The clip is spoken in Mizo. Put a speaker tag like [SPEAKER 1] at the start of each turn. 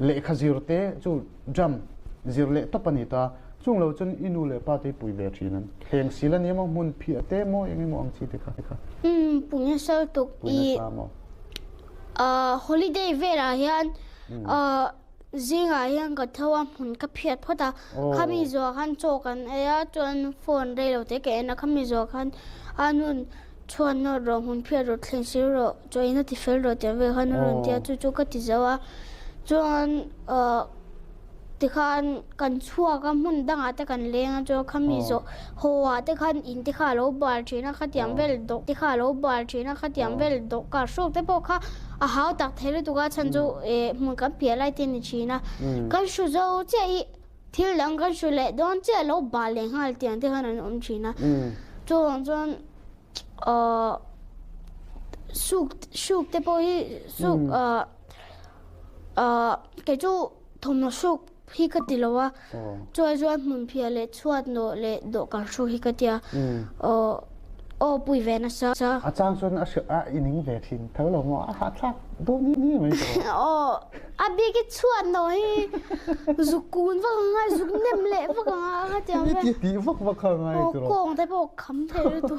[SPEAKER 1] Lehkha zir te chu jam zir leh tawp a ni ta. Chung lo chuan i nu leh pa te i pui ve thin an thleng sil a ni emaw hmun phiah te maw eng emaw ang chi te kha.
[SPEAKER 2] Umm pui nasa lutuk
[SPEAKER 1] i. Pui nasa maw?
[SPEAKER 2] Holiday velah hian zingah hian ka tho a hmun ka phiat phawt a, khami zawh khan chaw kan ei a chuan phone rei lo te ka en a, khami zawh khan a nun chhuan nawt rawh hmun phiat rawh thleng sil rawh chaw in a ti fel rawh tih ang vel khan a rawn ti a chu chu ka ti zo a chuan Tikhan kan chhuak a, hmun dangah te kan leng a, chuan khami zawh haw ah te khan in te kha a lo bal thin a, khatiang vel dawh te kha a lo bal thin a, khatiang vel dawh kar hruk te pawh kha a hau tak thei lutuk a, chhan chu eh hmun kan piah lai te a ni thin a, kan hru zo chiah hi thil dang kan hru leh dawn chiah a lo bal leh nghal tiang te khan an awm thin a, chuvang chuan ahh suk suk te pawh hi suk ahh ahh kei chu. Thawmhnaw hruk hi ka ti lo a, chuai chuan hmunphiah leh chhuat nawh leh dawhkan hruk hi ka ti a, aw pui ve nasa.
[SPEAKER 1] A chang chuan a hrilh a i ning ve thin tho lo maw a hahthlak dawn ni ni mai tawh.
[SPEAKER 2] Aw a bik i chhuat nawh hi zuk kun vak ang a, zuk nem leh vak ang a, ka ti ang
[SPEAKER 1] ve. I tih vak vak kha a ngai tiraw.
[SPEAKER 2] Aw kawng te pawh kham thei lutuk.